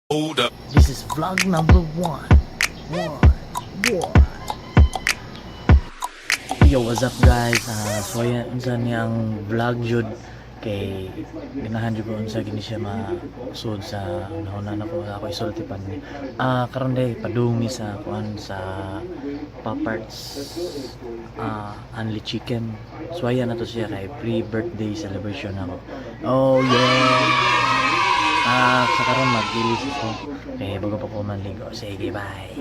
Hold up. This is vlog number one. One. One. Yo, what's up, guys? So ayan, unsa niyang vlog jud kay ganahan jud ko unsa gini siya masud sa nahuna na ko ako isulti pa ni. Karon day padung mi sa kuan sa Paparts Only Chicken. So ayan na to siya kay pre-birthday celebration ako. Oh yeah. Sa karon mag-ilis ako. Kay bago pa ko manligo. Sige, bye.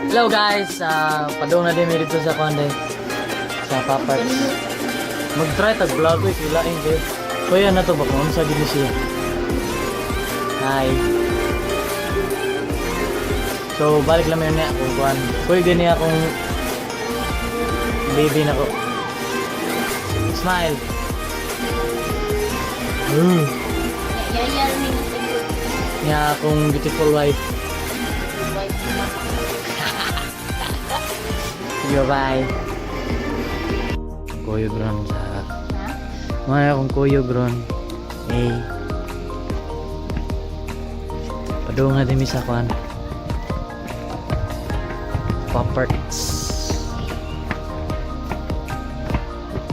Hello guys, padung na din mi dito sa kuan day. Sa Paparts. Mag-try tag vlog ko kilain kay. Kuya na to ba kung unsa gid ni siya. Hi. So balik lang yun niya kung kuan. Kuya gani akong baby na ko. Smile. Yaya ni siguro. Niya akong beautiful wife. Sige, bye. Kuyog ron sa... Ha? Mga akong kuyog ron. Hey. Padung na din mi sa kuan. Poparts.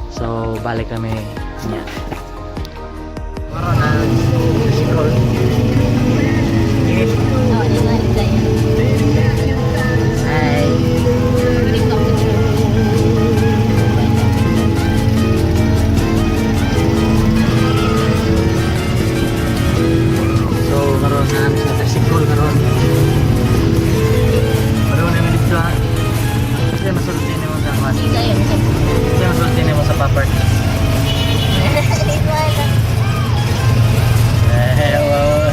So, balik kami niya. Karon na si Cole. Oo, di ba? Kaya. Hi. TikTok picture. So, karon na sa tricycle karon. Karon na dito ha. Kasi masulti nimo sa kwan. Hindi kayo. Kasi masulti nimo sa papart. Hindi ko alam. Eh, wow.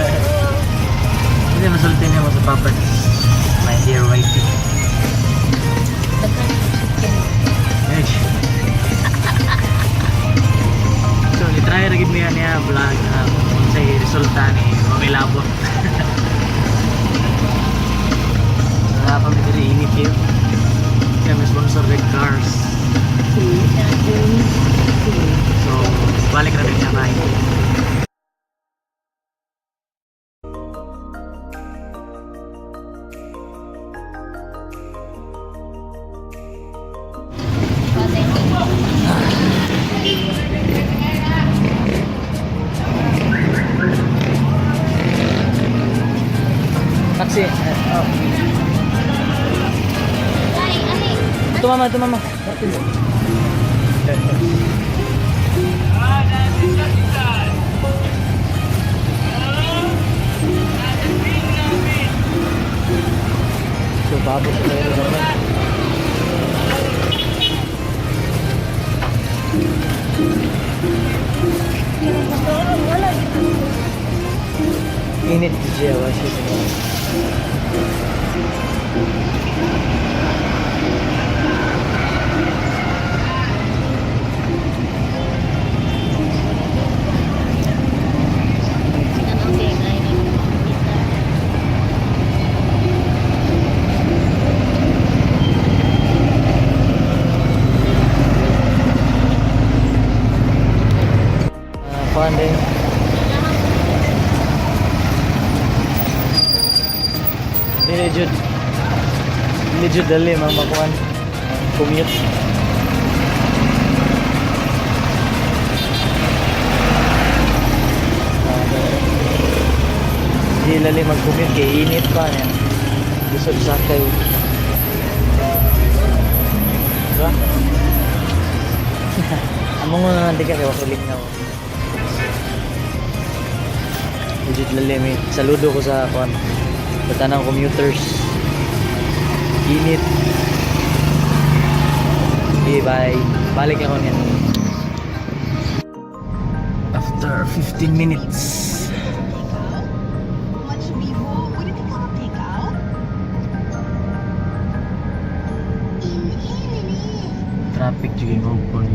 Kasi masulti nimo sa papart. My dear wifey. Daghan chicken. Eh. So, itry ra gid niya niya vlog unsay resulta ni mamilabot. Wala pa mi diri init kayo. Kami sponsor Red Cars. So, balik na din niya bye. Patay. Taxi. Oh. Ay, ay. Tumama, tumama. So, babo sa tayo naman. Init siya, wa siya sa Sinanong siya yung ay ni Tita. Kuan din. Dili jud. Dili jud dali mang makuan. Commute. Di lali mag-commute kay init pa niya. Busog sakay. Diba? Amo nga naman di ka kay wakuling na ako. Legit lalim eh. Saludo ko sa kuan. Sa tanang commuters. Init. Okay, bye. Balik ako niyan. After 15 minutes. Much Vivo. Would it become a takeout? Traffic jud yung open.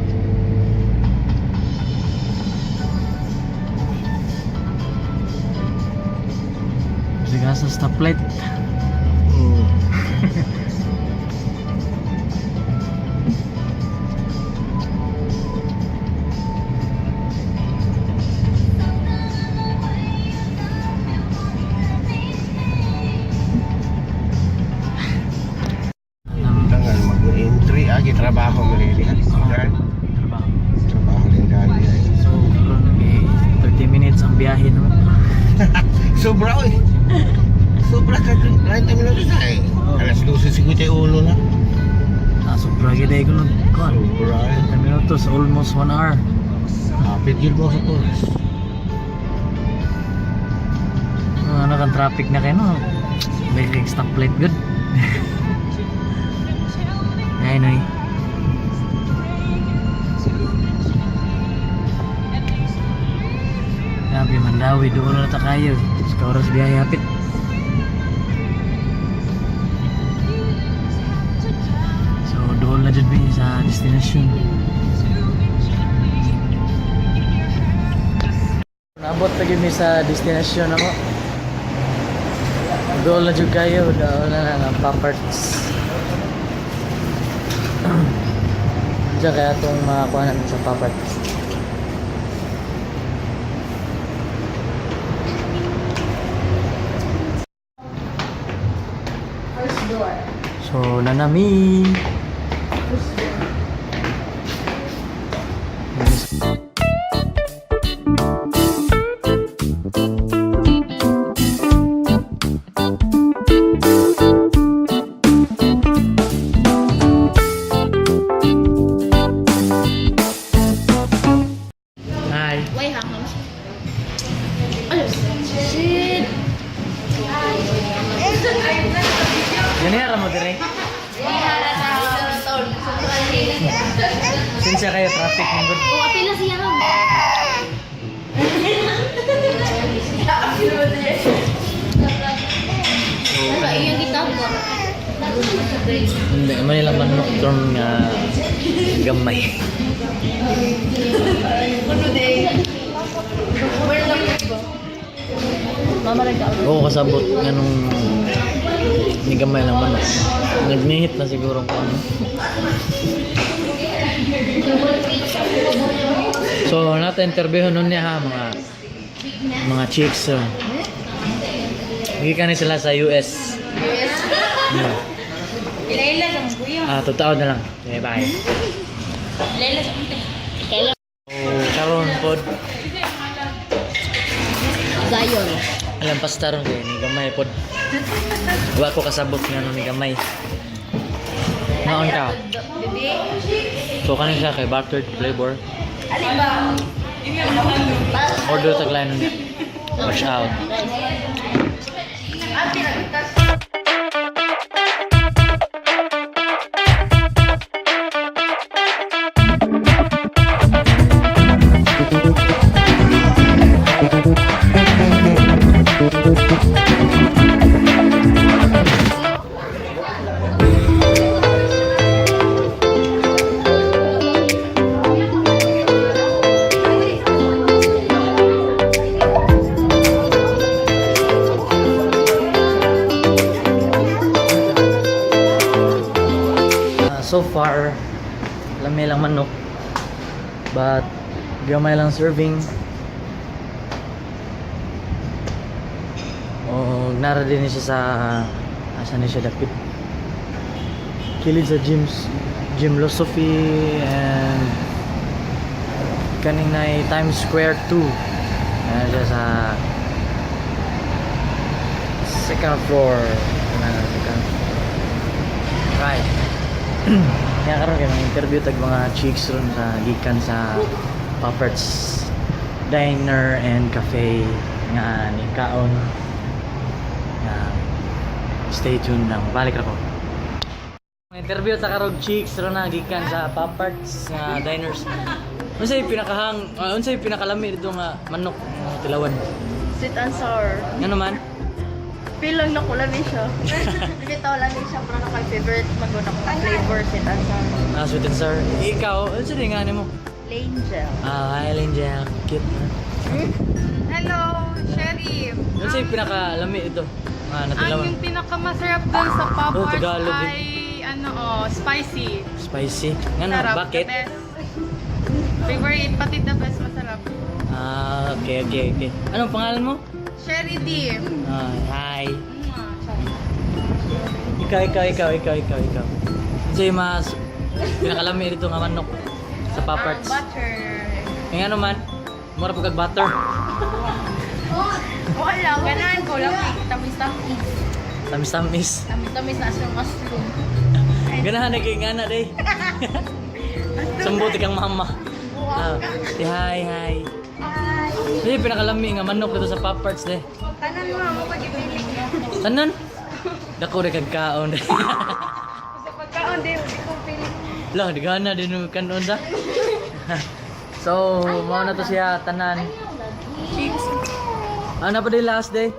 Sige sa stoplight. Tangal mag-entry agi trabaho mo rin. Trabaho. Trabaho rin dali. So, karon eh, 30 minutes ang biyahe, no? Sobra oy. Sobra ka 30 minutos ay. Alas 12:51 na. Ah, sobra gid ay kuno. Kuan. Sobra eh. 30 minutos, almost 1 hour. Kapit yun mo sa oras. Ano kang traffic na kayo, no? May kay stoplight good. Ay, noy. Grabe, Mandawi, doon na ta kayo. Sa oras biyahe hapit. So, doon na dyan mi sa destination. Naabot na gyud mi sa destination ako. Doon na jud kayo, doon na lang ang paparts. Diyan kaya itong makakuha natin sa paparts. First door. So, nanami! First door. Hi! Why hang Ay, shit! Ganyan mo dire. Sinsya kayo, traffic ng good. Oh, apila siya ron. Ano, iyong gitabo? Hindi, man nila manok dorm nga gamay. Mama rin ka. Oo, kasabot nga nung ni gamay lang manok. Nagnihit na siguro kung ano. So, natin interview nun niya ha, mga chicks. So. Gikan ni sila sa US. US. Yeah. Ilayla sa mga kuya. Ah, totoo na lang. Okay, bye. Ilayla sa mga Kailan? So, karon pod, Zion. alam pasta ron kay ni gamay pod. Wa ko kasabot nga no ni gamay. Naon ka? So kanin siya kay buttered flavor. Order sa line niya. Watch out. Ah, so far, lami lang manok. But gamay lang serving. O nara din siya sa asa ni siya dapit. Kilid sa gyms, Gymlosophy and kaning na Times Square 2. Ayan siya sa second floor. Na second floor. Right. Kaya karon kay mga interview tag mga chicks ron sa gikan sa Paperts Diner and Cafe nga ni kaon nga stay tuned lang, balik ra ko. Mga interview ta karog chicks ron na gikan sa Paperts nga diners. Unsay pinakahang, unsay pinakalami dito nga manok nga tilawan? Sweet and sour. Nga naman? Feel lang na ko lami siya. Bitaw lami siya pero na favorite maguna ko flavor sweet and sour. Ah, sweet and sour. Ikaw, unsa din nga nimo? Angel. Ah, hi Angel. Cute. Hello, Sherry. Unsay pinakalami dito nga Ang natilawan? yung pinakamasarap dun sa Pop Oh, Arts Tagalog eh. ay ano oh, spicy. Spicy. Nga no, Sarap, bakit? the best. Favorite, pati the best masarap. Ah, okay. Anong pangalan mo? Sherry D. Ah, hi. Mwah. Ikaw, ikaw, ikaw, ikaw, ikaw, ikaw. Unsay mas pinakalami dito nga manok sa Pop Arts? Butter. Nga naman, mura pa kag butter. Wala, ganahan ko lang. Tamis-tamis. Tamis-tamis. Tamis-tamis na siya mushroom. Ganahan na kay ngana day. Sambot kang mama. Ah, say hi, hi. Ay, pinakalami nga manok dito sa Pop Parts day. Tanan mo, mo pag-ipili. Tanan. Dako ra kag kaon. Sa pagkaon, di, di ko pili. Lah, di gana din mo kanon da. So, mao na to siya tanan. Ano pa di last day?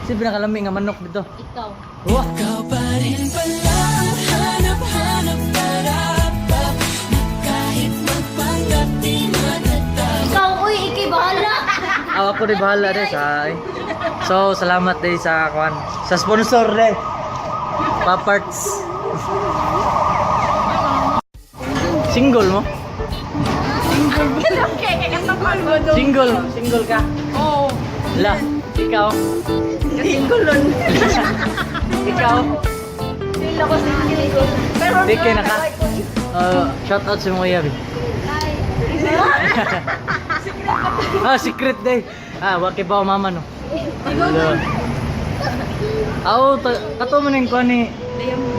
Si pinakalami nga manok dito. Ikaw. Wah! Ikaw pa rin pala ang hanap-hanap karapat na kahit magpanggap di matatapos. Ikaw, uy, ikay bahala. Ah, ako rin bahala rin sa. So, salamat din sa kwan. Sa sponsor rin. Paparts. Single mo? Single, single ka. Oo. La, ikaw. Single nun. Ikaw. Feel ako single. Pero Di kay naka. Shout out sa mga yabi. Ah, secret day. Ah, wa kay ba mama no. Hello. Aw, kato man ning kuan ni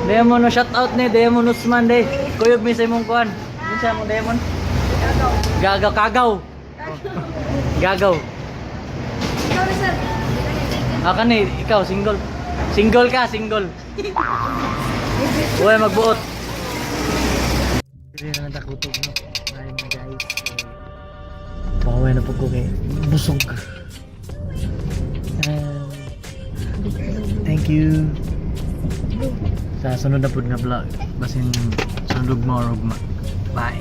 Demon no, shout out ni Demon Usman day. Kuyog mi sa imong kuan. Unsa mo Demon? Gagaw, kagaw. Gagaw. Ah, kani ikaw single. Single ka, single. Uy, magbuot. Hindi na nakutog no. Ay mga guys. Baway na po ko kay busog. And thank you. Sa sunod na pud nga vlog. Basin sunod mo or ugma. Bye.